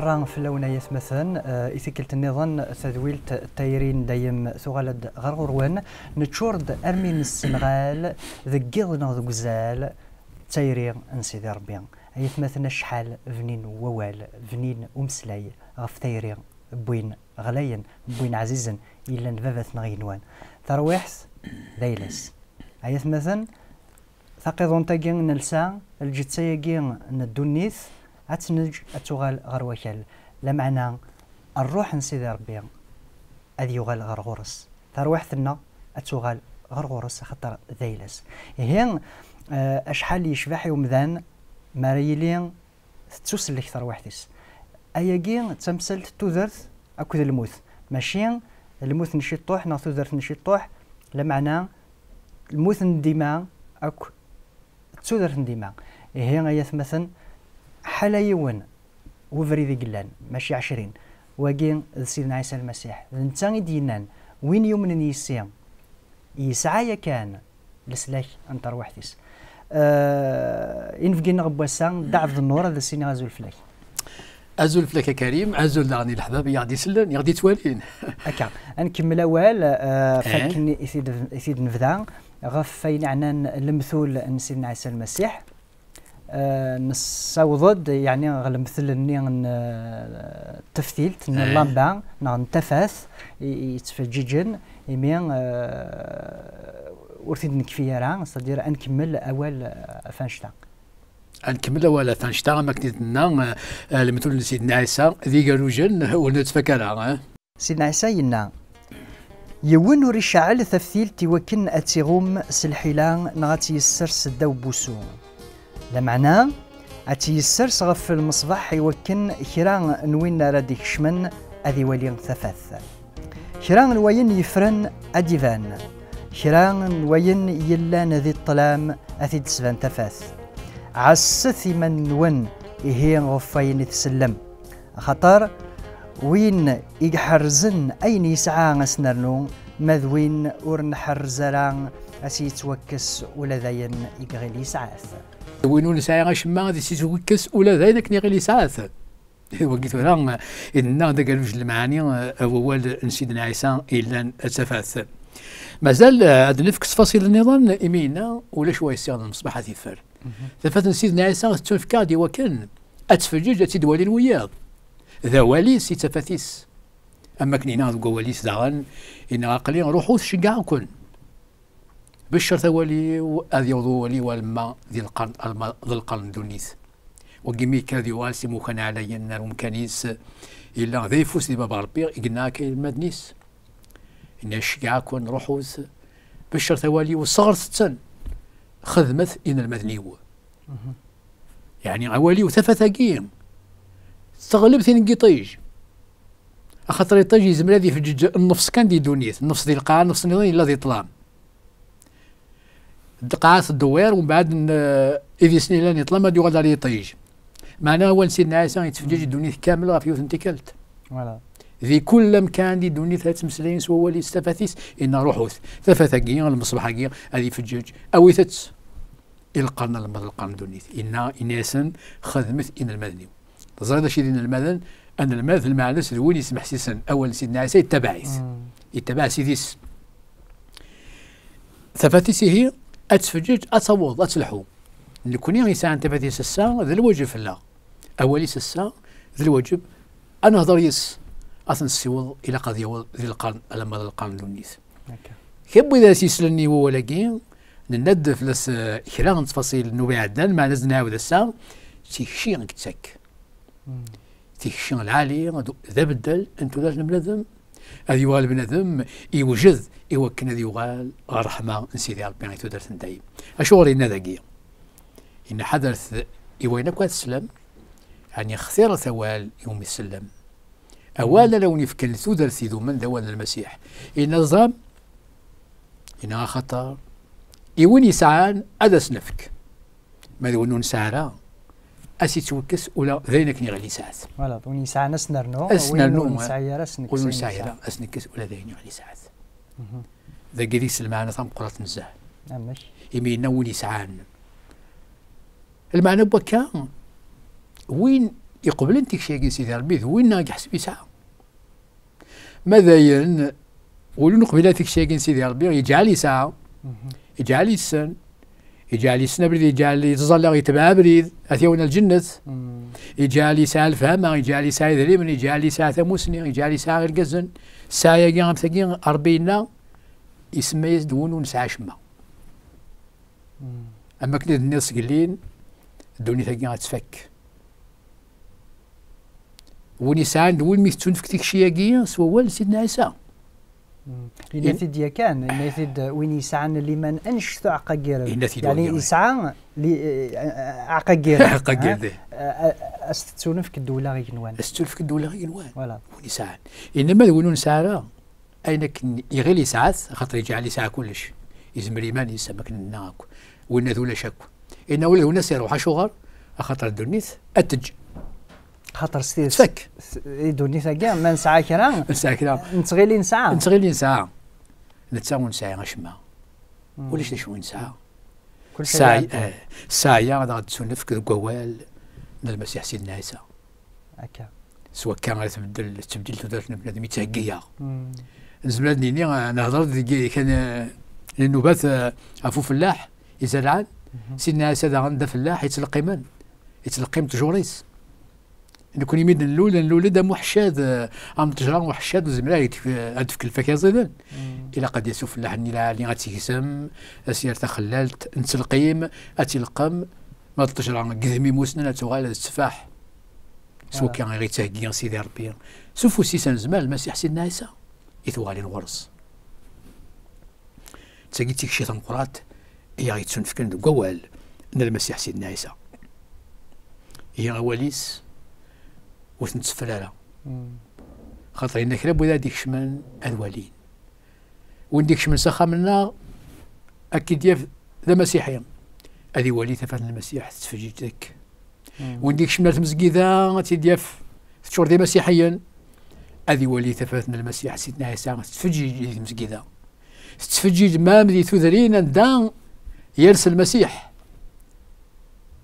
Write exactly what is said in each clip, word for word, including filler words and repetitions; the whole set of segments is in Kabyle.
Ra fell-awen ay atmaten, eh, i tikkelt nniḍen tadwilt Tayri n dayem tuɣal-d ɣer ɣur-wen, neččur-d armi nessenɣal deg yiḍ neɣ deg uzal tayri n Sidi Ṛebbi. Ay atmaten, acḥal bnin wawal, bnin umeslay ɣef tayri n win ɣlayen, n win ɛzizen, yellan d baba-tneɣ igenwan. Tarwiḥt d ayla-s. Ay atmaten, taqiḍunt-agi nelsa, lǧetta-agi n ddunit, ad tt-neǧǧ ad tuɣal ɣer wakal. Lameɛna ṛṛuḥ n Sidi Ṛebbi ad yuɣal ɣer ɣur-s. Tarwiḥt-nneɣ ad tuɣal ɣer ɣur-s, axaṭer d ayla-s. Ihi, eh, acḥal yecbeḥ i umdan mi ara yili tettusellek terwiḥt-is. Ayagi d tamsalt n tudert akked lmut, mačči lmut n ciṭṭuḥ neɣ tudert n ciṭṭuḥ, lameɛna lmut n dima akk d tudert n dima. Ihi ay atmaten, ḥala yiwen webrid i yellan, mačči ɛecrin. Wagi d Sidna Ɛisa Lmasiḥ. D netta i d-yennan, win yumnen yis-i, yesɛa yakan leslak n terwiḥt-is. Eh, inebgi-nneɣ n wass-a, Dda Ɛebdennur, ad as-iniɣ azul fell-ak. Azul fell-ak a Karim, azul daɣen i leḥbab i aɣ-d-isellen, i aɣ-d-ittwalin. Akka, ad nkemmel awal, eh, ɣef Eh. wakken i t-id-, i t-id-nebda, ɣef wayen yeɛnan lemtul n Sidna Ɛisa Lmasiḥ. Eh, nessaweḍ-d, yeɛni, ɣer lemtel-nni n, eh, teftilt, n Eh. lamba, neɣ n tafat, i, i yettfeǧǧiǧen, imi, eh, ur t-id-nekfi ara, c'est-à-dire ad nkemmel awal, eh, ɣef annect-a. Ad nkemmel awal ɣef annect-a, am akken i d-nenna, eh, eh, lemtul n Sidna Ɛisa d igerrujen, ur nettfak ara, eh. Sidna Ɛisa yenna, yiwen ur iceɛɛel taftilt i wakken ad tt-iɣum s lḥila neɣ ad tt-yessers ddaw n wusu. Lameɛna, ad tt-yessers ɣef lmeṣbaḥ i wakken kra n win ara d-ikecmen ad iwali tafat. Kra n wayen yeffren ad d-iban. Kra n wayen yellan di ṭṭlam ad t-id-tesban tafat. Ɛasset iman-nwen ihi ɣef wayen i tsellem. Axaṭer win i iḥerrzen ayen yesɛa ad s-nernu, ma d win ur nḥerrez ara ad s-yettwakkes ula d ayen i iɣil yesɛa-t. Win ur nesɛi acemma ad s-yettwakkes ula d ayen akken iɣil yesɛa-t. Wagi tura, eh, inna d agerruj n lemɛani, eh, wawal n Sidna Ɛisa yellan d tafat. Mazal, eh, ad nefk ttfaṣil nniḍen, imi yenna ulac wa yessiɣen lmeṣbaḥ ad t-yeffer. Mhm. Tafat n Sidna Ɛisa tettunefk-aɣ-d i wakken ad tfeǧǧeǧ, ad tt-id-walin wiyaḍ. D awal-is i d tafat-is. Am wakken yenna deg wawal-is daɣen, yenna aql-i ruḥut ceggɛeɣ-ken. Beccret awal-iw, ad yaweḍ wawal-iw alamma di lqern, alamma d lqern n ddunit. Wagi mi akka ad yuɣal s imukan ɛlayen ar umkan-is, yella d ayeffus di baba Ṛebbi, i yenna akka i inelmaden-is. Yenna ceggɛeɣ-ken, ruḥut, beccret awal-iw, sɣert-ten, xedmet inelmaden-iw. Mhm. Yeɛni awal-iw, tafat-agi teɣleb tin n yiṭij. Axaṭer iṭij yezmer ad ifeǧǧeǧ nnefs kan di ddunit, nnefs di lqaɛa, nnefs nniḍen yella di ṭṭlam. Lqaɛa teddewwir, umbeɛd n, eh, idis-nni yellan di ṭṭlam ad yuɣal ɣer yiṭij. Meɛna awal n Sidna Ɛisa yettfeǧǧiǧ ddunit kamel ɣef yiwet n tikkelt. Voilà. Di kul amkan di ddunit ad ttmeslayen s wawal-is, tafat-is, inna ruḥut. Tafat-agi, lmeṣbaḥ-agi, ad ifeǧǧeǧ, awit-tt i lqern alamma d lqern n ddunit. Inna, inna-yasen, xedmet inelmaden-iw. Teẓriḍ acu i d inelmaden? Anelmad, lmeɛna-s d win yesmeḥsisen awal n Sidna Ɛisa, yettabaɛ-it. Mm. Yettabaɛ Sidi-s. Tafat-is ihi, ad tfeǧǧeǧ, ad taweḍ, ad telḥu. Nekni yesɛan tafat-is ass-a, d lwaǧeb fell-aɣ. Awal-is ass-a, d lwaǧeb. Ad nehder yis-s, ad t-nessiweḍ, ilaq ad yaweḍ di lqern, alamma d lqern n ddunit. Akka. Kra n wid ara s-yeslen i wawal-agi, nenna-d fell-as, eh, kra n ttfaṣil n ubi iɛeddan, meɛna ad nɛawed ass-a, tikci i yettak. Mm. Tikci lɛali, d, d abeddel n tudert n bnadem. Ad yuɣal bnadem iwjed i wakken ad yuɣal ɣer ṛṛeḥma n Sidi Ṛebbi i tudert n dayem. Acuɣer yenna dagi? Yenna ḥadret i wayen akk ara teslem, ɛni xtiret awal i wumi tsellem. Awal ara wen-yefken tudert idumen d awal n Lmasiḥ. Yenna ẓam, yenna axaṭer i win yesɛan ad as-nefk. Ma d win ur nesɛi ara, ad s-yettwekkes ula d ayen akken iɣil yesɛa-t. Voilà, win yesɛan ad s-nernu, ad s-nernu, win ur nesɛi ara ad s-nekkes, win ur nesɛi ara ad s-nekkes ula d ayen iɣil yesɛa-t. Mhm. Dagi deg-s lmeɛna tameqqrant nezzeh. Amek? Imi yenna win yesɛan. Lmeɛna n wakka, win iqeblen tikci-agi n Sidi Ṛebbi d winna i yeḥseb yesɛa. Ma dayen, ul ur neqbil ara tikci-agi n Sidi Ṛebbi, yeǧɛel yesɛa, yeǧɛel yessen, yeǧɛel yessen abrid, yeǧɛel yettẓalla, yetbeɛ abrid, ad t-yawen ar lǧennet. Yeǧɛel yesɛa lefhama, yeǧɛel yesɛa idrimen, yeǧɛel yesɛa tamusni, yeǧɛel yesɛa irgazen. Ssaɛa-agi am tagi, Ṛebbi yenna, isemma-yas-d win ur nesɛi acemma. Am akken i d-tenniḍ sgellin, ddunit-agi ad tfak. Win yesɛan d win mi tettunefk tikci-agi s wawal n Sidna Ɛisa. Yenna-t-id yakan, yenna-t-id win yesɛan liman annect-a aɛqagiren. Yenna-t-id. Yeɛni wagi, yesɛa li-, eh, aɛqagiren. Aɛqagiren, ha? Eh, eh, as tettunefk ddewla igenwan. As tettunefk ddewla igenwan. Voilà. Win yesɛan. Yenna ma d win ur nesɛi ara, ayen akken iɣil yesɛa-t, axaṭer yeǧɛel yesɛa kullec. Yezmer iman-is, am akken nenna akk. Winna d ulac akk. Yenna ula d winna s iruḥ, acuɣer? Axaṭer ddunit ad teǧǧ. Xaṭer s tidet, tfak. S-, i ddunit-agi, ma nesɛa kra, nesɛa kra, nettɣil i nesɛa. Nettɣil i nesɛa. Netta ur nesɛi acemma. Ulac d acu i nesɛa. Kullec ssaɛa-, eh, ssaɛa-ya ad aɣ-d-tettunefk deg wawal n Lmasiḥ Sidna Ɛisa. Akka. S wakka ara tbeddel, tettbeddil tudert n bnadem, yettheggi-yaɣ. Nezmer ad nini, eh, nehder deg kan, eh, nnubat, eh, ɣef ufellaḥ izerrɛen. Sidna Ɛisa daɣen d afellaḥ yettleqqimen, yettleqqim ttjur-is. Nekni mi d-nlul, nlul-d am uḥeccad, eh, am ttejra n uḥeccad, ur nezmir ara ad d-tef-, ad d-tefk lfakya ẓiden. Ilaq ad d-yas ufellaḥ-nni lɛali, ad tt-igsem, ad s-yerr taxellalt, nettelqim, ad tt-ileqqem, ma d ttejra n yedem imusnen ad tuɣal d tteffaḥ. S wakka i ɣ-yettheggi Sidi Ṛebbi s ufus-is anezmar, Lmasiḥ Sidna Ɛisa, i tuɣalin ɣur-s. D tagi d tikci tameqqrant i aɣ-yettunefken deg wawal n Lmasiḥ Sidna Ɛisa. Ihi awal-is ur t-netteffer ara. Xaṭer yenna kra n wid ad d-ikecmen ad walin. Win d-ikecmen s axxam-nneɣ, ad k-id-yaf d amasiḥi, ad iwali tafat n Lmasiḥ tettfeǧǧiǧ deg. Win d-ikecmen ar tmezgida, ad tt-id-yaf teččur d imasiḥiyen, ad iwali tafat n Lmasiḥ Sidna Ɛisa tettfeǧǧiǧ di tmezgida. Tettfeǧǧiǧ mam di tudrin anda yers Lmasiḥ.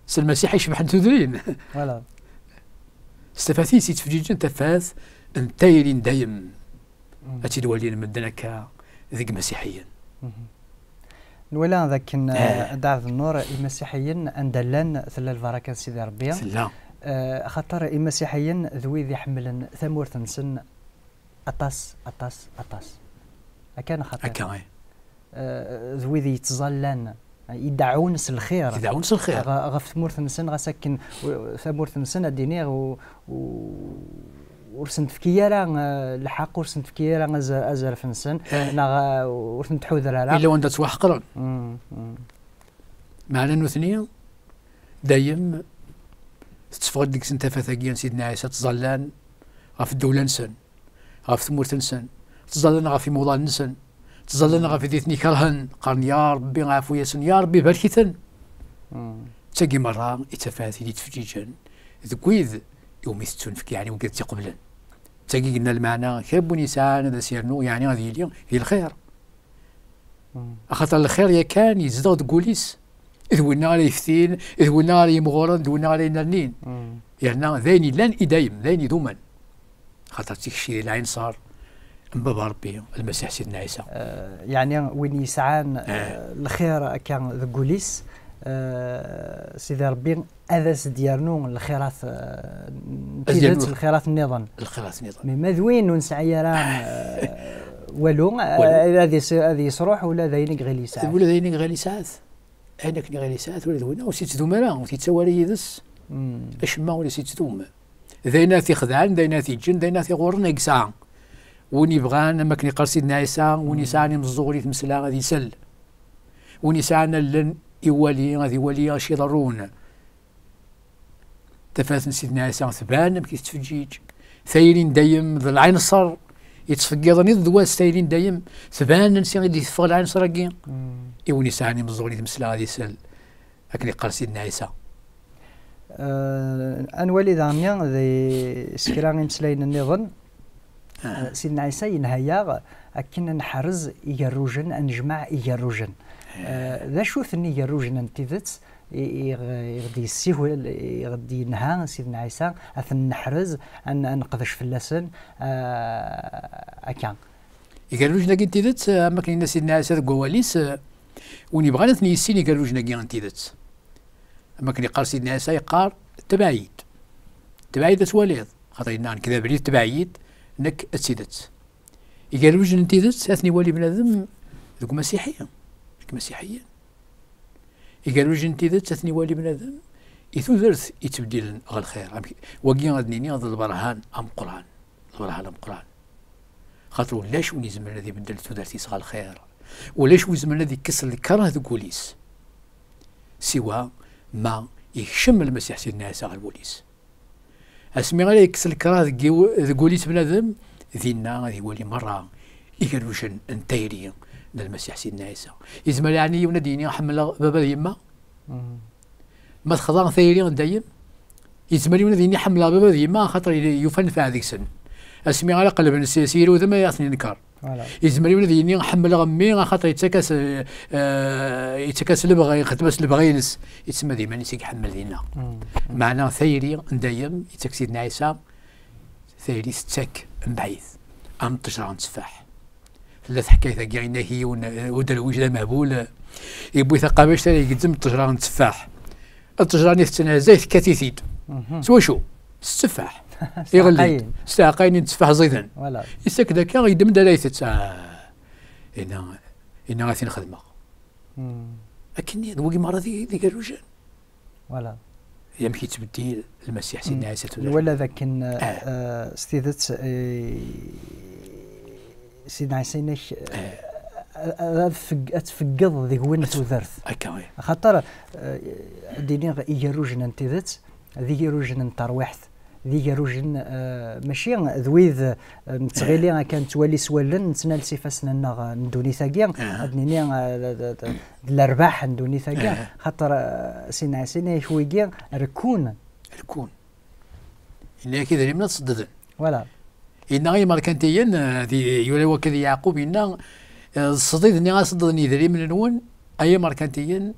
S Lmasiḥ i cebḥen tudrin. Voilà. S tafat-is yettfeǧǧiǧen tafat n tayri n dayem. Ad tt-id-walin medden akka deg imasiḥiyen. Nwala dakken, eh, Dda Ɛebdennur, imasiḥiyen anda llan tella lbaraka n Sidi Ṛebbi. Tella. Eh, axaṭer imasiḥiyen d wid iḥemmlen tamurt-nsen aṭas, aṭas, aṭas. Akka neɣ xaṭi? Akka, eh. Eh, d wid yettẓallan, ideɛɛun s lxir. Ideɛɛun s lxir. Ɣ-, ɣef tmurt-nsen, ɣas akken, u-, tamurt-nsen, ad d-iniɣ, u-, u-, ur sen-tefki ara, eh, lḥeqq, ur sen-tefki ara aza-, azref-nsen, neɣ, eh, ur ten-tḥuder ara. Illa wanda ttwaḥeqren. Mm, mm. Meɛna nutni, dayem, tetteffeɣ-d deg-sen tafat-agi n Sidna Ɛisa, ttẓallan ɣef ddewla-nsen, ɣef tmurt-nsen, ttẓallan ɣef imuḍan-nsen, ttẓallan ɣef wid i ten-ikerhen, qqaren, "Ya Ṛebbi, ɛfu-yasen, ya Ṛebbi, barek-iten." Mm. D tagi merra i d tafat i d-ittfeǧǧiǧen deg wid iwumi tettunefk, yeɛni wigad tt-iqeblen. D tagi i yenna lmeɛna, kra n win yesɛan ad as-yernu, yeɛni ad yili di lxir. Mm. Axaṭer lxir yakan yezdeɣ deg wul-is, d winna ara yeftin, d winna ara yimɣuren, d winna ara yennernin. Mm. Yerna d ayen yellan i dayem, d ayen idumen. Xaṭer d tikci di lɛinṣer n Baba Ṛebbi, Lmasiḥ Sidna Ɛisa. Eh, yeɛni win yesɛan, eh, lxir akka deg wul-is, eh, Sidi Ṛebbi ad as-d-yernu lxirat, eh, n tidet, lxirat nniḍen. Lxirat nniḍen. Mi ma d win ur nesɛi ara, eh, walu, eh, walu, ad yes-, ad yesruḥ ula d ayen i iɣil yesɛa. Ula d ayen i iɣil yesɛa. Ayen akken iɣil yesɛa, ula d winna ur s-yettdum ara, ur t-yettawi ara yid-s. Mm. Acemma ur s-yettdum. D ayen ara t-ixedɛen, d ayen ara t-yeǧǧen, d ayen ara t-iɣurren ay yesɛa. Win yebɣan, am akken yeqqar Sidna Ɛisa, win yesɛan imeẓẓuɣen i tmesla ad isel. Win yesɛan allen iwali, ad iwali acu iḍerrun. Tafat n Sidna Ɛisa tban amek i tettfeǧǧiǧ. Tayri n dayem d lɛinṣer yettfeggiḍen iḍ d wass, tayri n dayem tban ansi i d-iteffeɣ lɛinṣer-agi. Mm. I win yesɛan imeẓẓuɣen i tmesla ad isel, akken yeqqar Sidna Ɛisa. Eh, ad nwali daɣen di s kra imeslayen nniḍen. Ah. Eh, Sidna Ɛisa yenha-yaɣ akken ad nḥerrez igerrujen, ad nejmeɛ igerrujen. Eh, d acu-ten igerrujen n tidet? i, i, i ɣ-d-yessihel, i ɣ-d-yenha Sidna Ɛisa, ad ten-neḥrez, ad n-, ad neqdec fell-asen, ah, akka. Igerrujen-agi n tidet, am akken yenna Sidna Ɛisa deg wawal-is, win yebɣan ad ten-yissin igerrujen-agi n tidet. Am akken yeqqar Sidna Ɛisa, yeqqar: "Tbeɛ-iyi-d. Tbeɛ-iyi-d ad twaliḍ." Xaṭer yenna: "Nekk d abrid, tbeɛ-iyi-d, nekk d tidet." Igerrujen n tidet, ad ten-iwali bnadem deg umasiḥi, deg imasiḥiyen. Igerrujen n tidet, ad ten-iwali bnadem i tudert yettbeddilen ɣer lxir. Amek, wagi ad nini d lberhan ameqqran, lberhan ameqqran. Xaṭer ulac win izemren ad ibeddel tudert-is ɣer lxir. Ulac win izemren ad ikkes lkerh deg wul-is, siwa ma yekcem Lmasiḥ Sidna Ɛisa ɣer wul-is. Asmi ara yekkes lkerh deg iw-, deg wul-is bnadem, dinna ad iwali merra igerrujen n tayri n Lmasiḥ Sidna Ɛisa. Yezmer yeɛni yiwen ad d-yini: "Ḥemmleɣ baba d yemma"? Mhm. Ma texḍa tayri dayem, yezmer yiwen ad yini: "Ḥemmleɣ baba d yemma", axaṭer y-, yufa nnfeɛ deg-sen. Asmi ara qelben s, s yir udem, ad ten-inker. Voilà. Yezmer yiwen ad yini: "Ḥemmleɣ mmi", axaṭer yettak-as, eh, yettak-as lebɣi, ixeddem-as lebɣi-ines. Yettsemma d iman-is i iḥemmel dinna. Mm, mm. Meɛna tayri n dayem, yettak Sidna Ɛisa, tayri tettak mebɛid, am ṭṭejra n tteffaḥ. Tella teḥkayt-agi, yenna-k yiwen, eh, uderwic d amehbul, eh, yewwi taqabact ara igezzem ṭṭejra n tteffaḥ. Ṭṭejra-nni tettneɛzay, tekkat-it-id. Mhm. S wacu? S tteffaḥ. S iɣelli-d. Tɛeqqayin. S tɛeqqayin n tteffaḥ ẓiden. Voilà. Yessaked akka, yeddem-d ara itett. Ah. Inna, inna: "A tin xedmeɣ." Mm. Akken d wigi merra d, d igerrujen. Voilà. Amek yettbeddil Lmasiḥ Sidna Ɛisa tudert. Nwala d akken, eh, s tidet, eh, Sidna Ɛisa inek, eh, ad, ad tfeg-, ad tfeggeḍ deg-wen tudert. Akka, wi. Axaṭer, eh, ad d-iniɣ igerrujen n tidet, d igerrujen n terwiḥt, d igerrujen, eh, mačči d wid, eh, nettɣili akka nettwali s wallen, nettnal s ifassen-nneɣ, eh, n ddunit-agi, ad d-nini, eh, d, d, d, d lerbaḥ n ddunit-agi, xaṭer, eh, Sidna Ɛisa yenna-yak wigi rekkun. Rekkun. Yenna-yak idrimen ad seddden. Voilà. Yenna i yimerkantiyen, eh, di, yura wakka di Yeɛqub, yenna, eh, ṣṣdid-nni ad seddden idrimen-nwen, ay imerkantiyen,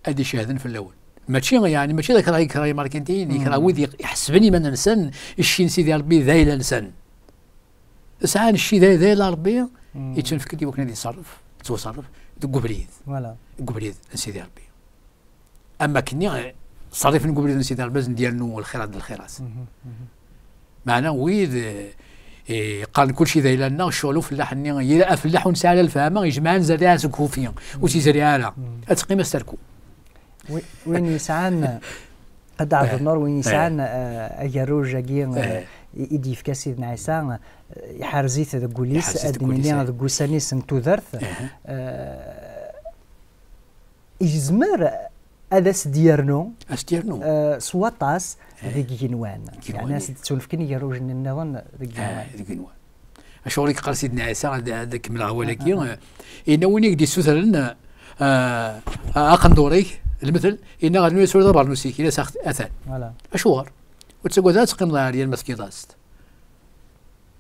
ad icehden fell-awen. Mačči, yeɛni, mačči d akraɣ i yekraɣ imerkantiyen, yekraɣ wid yeq-, iḥesben iman-nsen cci n Sidi Ṛebbi d ayla-nsen. Sɛan cci d ay-, d ayla Ṛebbi, yettunefk-d i wakken ad iṣerref, yettwaṣerref deg ubrid. Voilà. Deg ubrid n Sidi Ṛebbi. Am akkenni, eh, ṣerrifen deg ubrid n Sidi Ṛebbi, ad sen-d-yernu lxirat d lxirat. Mhm, mhm. Meɛna wid, eh, eh, qqaren kulci d ayla-nneɣ, ccɣel ufellaḥ-nni, yir afellaḥ ur nesɛi ara lefhama, ijemɛen zerriɛa seg uxufi, ur tt-izerriɛ ara. Mhm. Ad teqqim ad s-terku. Wi-, win yesɛan, ad d-ɛebd Nur, win yesɛan, eh, agerruj-agi, eh, i, i d-yefka Sidna Ɛisa, eh, iḥrez-it deg wul-is, ad d-nini deg wussan-is n tudert, eh, yezmer ad as-d-yernu, ad as-d-yernu, eh, s waṭas deg yigenwan. Yeɛni ad as-d-ttunefken igerrujen nniḍen deg yigenwan. Deg yigenwan. Acuɣer i yeqqar Sidna Ɛisa, ad, ad kemmleɣ awal-agi, eh, yenna win i k-d-yessutren, eh, eh, aqendur-ik, lmetl, yenna rnu-yas ula d abernus-ik, yenna-as ax-, atan. Voilà. Acuɣer? Ur ttagad ara ad teqqimeḍ ɛeryan ma tefkiḍ-as-t.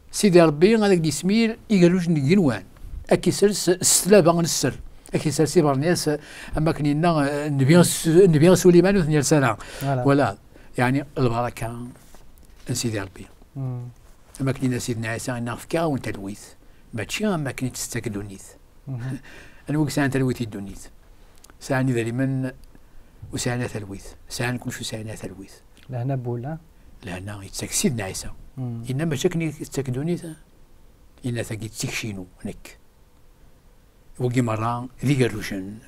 Sidi Ṛebbi ad ak-d-yesmir igerrujen deg yigenwan, ad k-isers s tlaba n sser, ad k-isers ibernyas, am akken yenna, eh, Nnbi s-, Nnbi Suliman ur ten-yers ara. Voilà. Voilà. Yeɛni lbaraka n Sidi Ṛebbi. Mm. Am akken yenna Sidna Ɛisa, yenna: "Fkiɣ-awen talwit, mačči am akken i tt-tettak ddunit." Mhm. Anwa i yesɛan talwit i ddunit? Sɛan idrimen, ur sɛin ara talwit. Sɛan kullec, ur sɛin ara talwit. Lehna n wul, ha? Lehna yettak Sidna Ɛisa. Mm. Yenna mačči akken i tettak ddunit, ha? Yenna: "Tagi d tikci-inu, nekk." Wigi merra d igerrujen,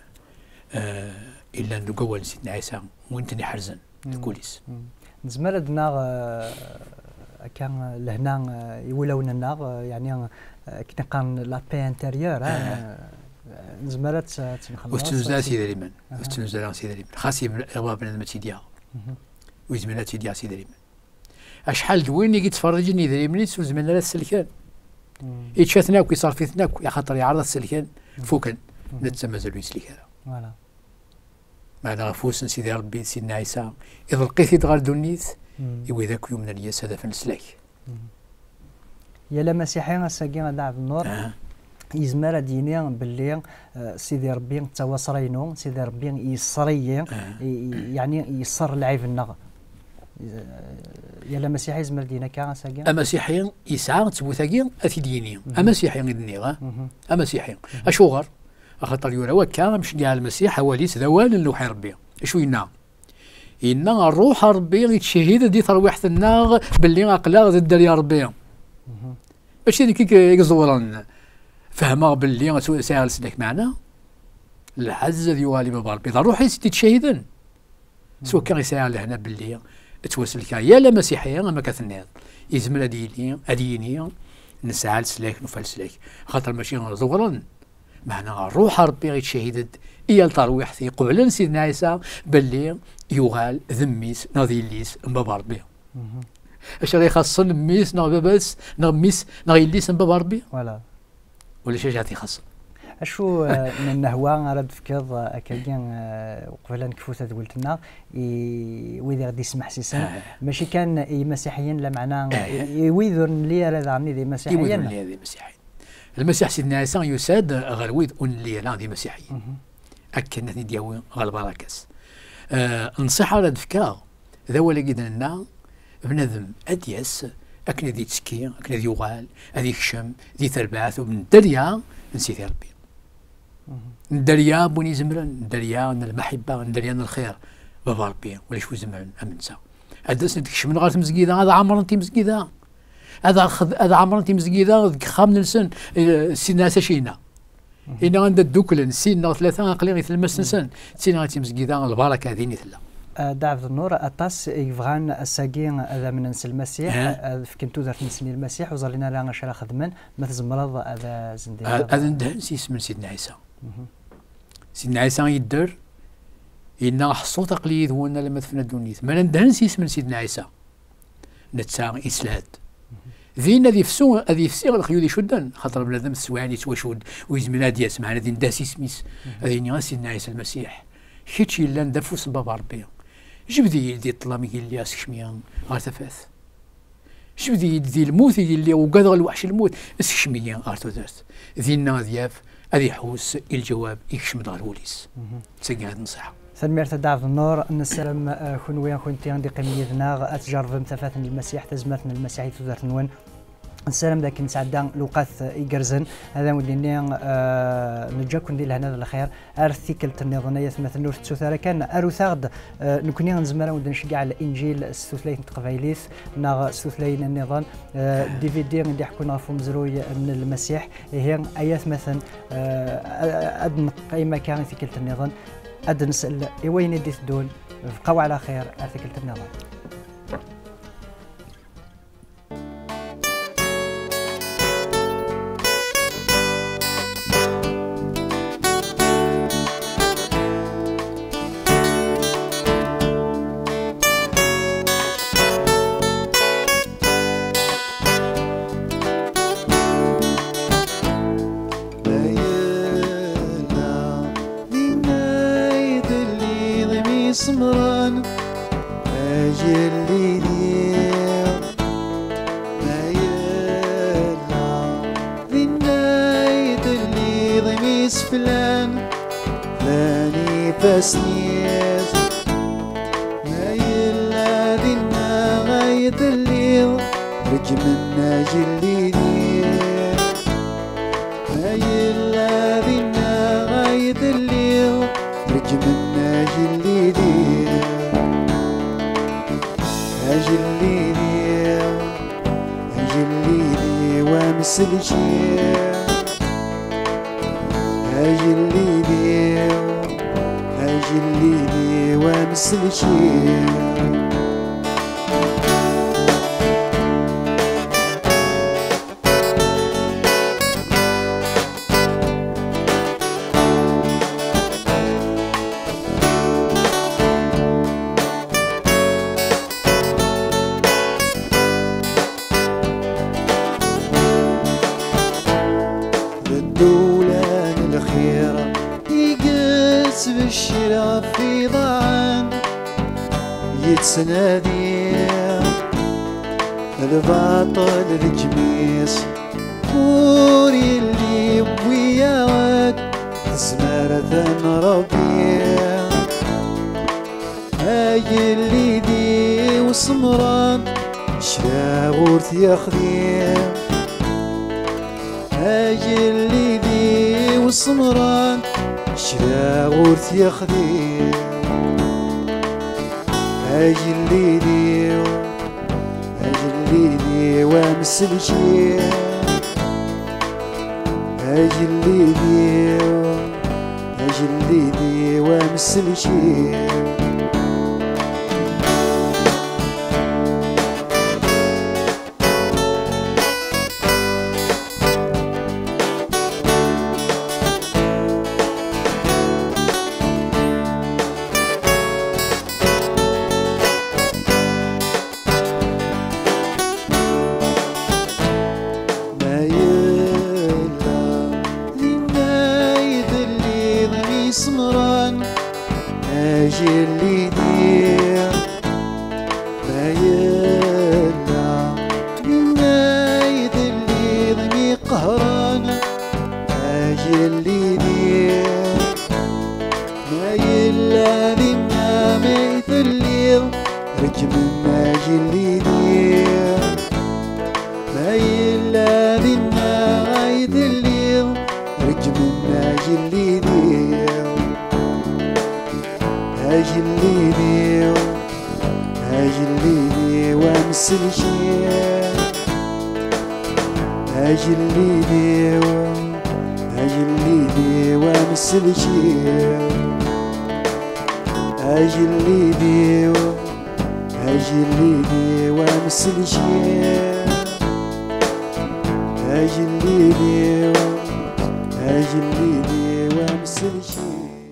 eh, illan deg wawal n Sidna Ɛisa, win ten-iḥerzen deg wul-is. Mm. Nezmer ad naɣ, eh, akka, eh, lehna, eh, i wulawen-nneɣ, eh, yeɛni, eh, akken i qqaren la paix intérieure, eh, eh, nezmer ad tt-, ad tt-nxelleṣ. Ur tettnuz ara s idrimen. Ur tettnuz ara s idrimen. Xas yebɣa bnadem ad tt-id-yaɣ. Mhm. Ur yezmir ad tt-id-yaɣ s idrimen. Acḥal d win i yettferriǧen idrimen-is ur zmiren ara ad t-selken. Mm. Yečča-ten akk, iṣerref-iten akk, axaṭer yeɛreḍ ad t-selken, fuken, netta mazal ur yeslik ara. Voilà. Meɛna ɣef wus n Sidi Ṛebbi, Sidna Ɛisa, iḍelq-it-id ɣer ddunit, i wid akk yumnen yes-s ad afen leslak. Mm. Yal amasiḥi ass-agi, a Dda Ɛebdennur, yezmer ad d-yini belli, eh, Sidi Ṛebbi d tawaṣra-inu, Sidi Ṛebbi yeṣṣer-iyi, i- i- yeɛni yeṣṣer lɛib-nneɣ. Eh, yal amasiḥi yezmer ad d-yini akka ass-agi? Amasiḥi yesɛa ttbut-agi ad t-id-yini. Amasiḥi i d-nniɣ, ah? Amasiḥi. Acuɣer? Axaṭer yura wakka, amceggeɛ Lmasiḥ, awal-is d awal n lewḥi Ṛebbi. Acu yenna? Yenna, "Ṛṛuḥ n Ṛebbi yettcehhid-d i terwiḥt-nneɣ belli aql-aɣ di dderya Ṛebbi." Mačči d nekk i i iẓewren. Fehmeɣ belli sɛiɣ leslak, meɛna lḥez ad yuɣal i baba Ṛebbi. D ṛṛuḥ-is i d-ittcehhiden. S wakka i sɛiɣ lehna belli ttwaselkeɣ yal amasiḥi, am akka tenniḍ, yezmer ad yili, ad yini, "Nesɛa leslak, nufa leslak." Axaṭer mačči ẓewren. Meɛna ṛṛuḥ n Ṛebbi yettcehhid-d i yal tarwiḥt iqeblen Sidna Ɛisa belli yuɣal d mmi-s neɣ d yelli-s n baba Ṛebbi. Acu ara ixaṣṣen mmi-s neɣ baba-s neɣ mmi-s neɣ yelli-s n baba Ṛebbi? Voilà. Ulac acu ara t-ixaṣṣen. Acu, eh, n nnehwa ara d-tefkeḍ, eh, akkagi, eh, uqbel ad nekfu tadwilt-nneɣ, i wid i ɣ-d-yesmeḥsisen? Ah. Mačči kan i yimasiḥiyen, lameɛna i, i wid ur nelli ara daɣen d imasiḥiyen. I wid ur nelli ara d imasiḥiyen. Lmasiḥ Sidna Ɛisa yusa-d ɣer wid ur nelli ara d imasiḥiyen. Akken ad ten-id-yawi ɣer lbaraka-s. Eh, nnṣiḥa ara d-fkeɣ, d awal-agi d-nenna, bnadem ad d-yas akken ad yettekki, akken ad yuɣal, ad yekcem di terbaɛt n dderya n Sidi Ṛebbi. N dderya n win izemren, n dderya n lmaḥibba, n dderya n lxir. Baba Ṛebbi, ulac wi izemren am netta. Ad d-asen ad kecmen ɣer tmezgida, ad ɛemren timezgida. Ad, axed, ad ɛemren timezgida deg yexxamen-nsen, eh, Sidna Ɛisa acu yenna. Yenna anda dduklen sin neɣ tlata aql-i i tlemmast-nsen, d tin i d timezgida, lbaraka din i tella. Eh, Dda Ɛebdennur, aṭas i yebɣan ass-agi ad amnen s Lmasiḥ, ad fken tudert-nsen i Lmasiḥ, ur ẓrin ara acu ara xedmen, ma tzemreḍ ad asen-d-tiniḍ. Ad, ad ndhen s yisem n Sidna Ɛisa. Sidna Ɛisa yedder, yenna, "Ḥṣut aql-i yid-wen alamma tefna ddunit." Mi ara ndhen s yisem n Sidna Ɛisa, netta yeslad. Din ad yefsu, ad yefsi lexyuḍ icudden, xaṭer bnadem s swaɛin yettwacudd, ur yezmir ad d-yas, meɛna ad yendeh s yisem-is, ad yini, "A Sidna Ɛisa Lmasiḥ, kečč yellan d afus n Baba Ṛebbi, jbed-iyi-d di ṭṭlam i yelli, sekcem-iyi ɣer tafat." Jbed-iyi-d di lmut i yelli, ugadeɣ lweḥc n lmut, sekcem-iyi ɣer tudert. Dinna ad yaf, ad iḥus i lǧawab ikcem-d ɣer wul-is. D tagi i d nnṣiḥa. Tanemmirt a Dda Ɛebdennur, nessaram, eh, kunwi, kunti i d-iqqimen yid-neɣ, ad tjerrbem tafat n Lmasiḥ, tazmert n Lmasiḥ i tudert-nwen. Nessaram d akken nesɛedda lewqat, eh, igerrzen. Ad awen-d-nini, eh, neǧǧa-ken di lehna d lxir. Ar tikkelt nniḍen, ay atmaten, ur tettut ara kan, arut-aɣ-d, eh, nekkni nezmer ad wen-d-nceggeɛ Linǧil s tutlayt n teqbaylit neɣ s tutlayin nniḍen, eh, D V D i d-iḥekkun ɣef umezruy n Lmasiḥ. Ihi, ay atmaten, eh, ad neqqim akka i tikkelt nniḍen, ad nsel i wayen i d-iteddun. Bqaw ɛla xir, ar tikkelt nniḍen. Ma yella dinna i telliḍ imi semmren, a yelli-di. Ma yella dinna i telliḍ imi seflan, flan ifassen-is. Ma yella dinna ay telliḍ, reǧmen a yelli-di. Ma yella dinna ay telliḍ, reǧmen a yelli-di. A yelli-di, a yelli-di, wa mselci. A yelli-di, a yelli-di, wa mselci. D ddula n lxir i yettbeccir ɣef iḍan, yettnadi lbaṭel d ǧmis, ur yelli Wiyaɣ-d tezmert n Ṛebbi. Agellid-iw Semran, cclaɣ ur t-yexdim. Agellid-iw Semran, cclaɣ ur t-yexdim. Agellid-iw, agellid-iw amsellek-iw. Agellid-iw, agellid-iw amsellek-iw. Ma yella dinna i telliḍ mi semran, agellid-iw. Ma yella dinna i telliḍ mi qehren, agellid-iw. Ma yella dinna mi telliḍ, reggmen agellid-iw. Ma yella dinna ay telliḍ, reggmen agellid-iw. Agellid-iw, agellid-iw amsellek-iw. Agellid-iw, agellid-iw amsellek-iw. Agellid-iw, agellid-iw amsellek-iw. Agellid-iw, agellid-iw amsellek-iw.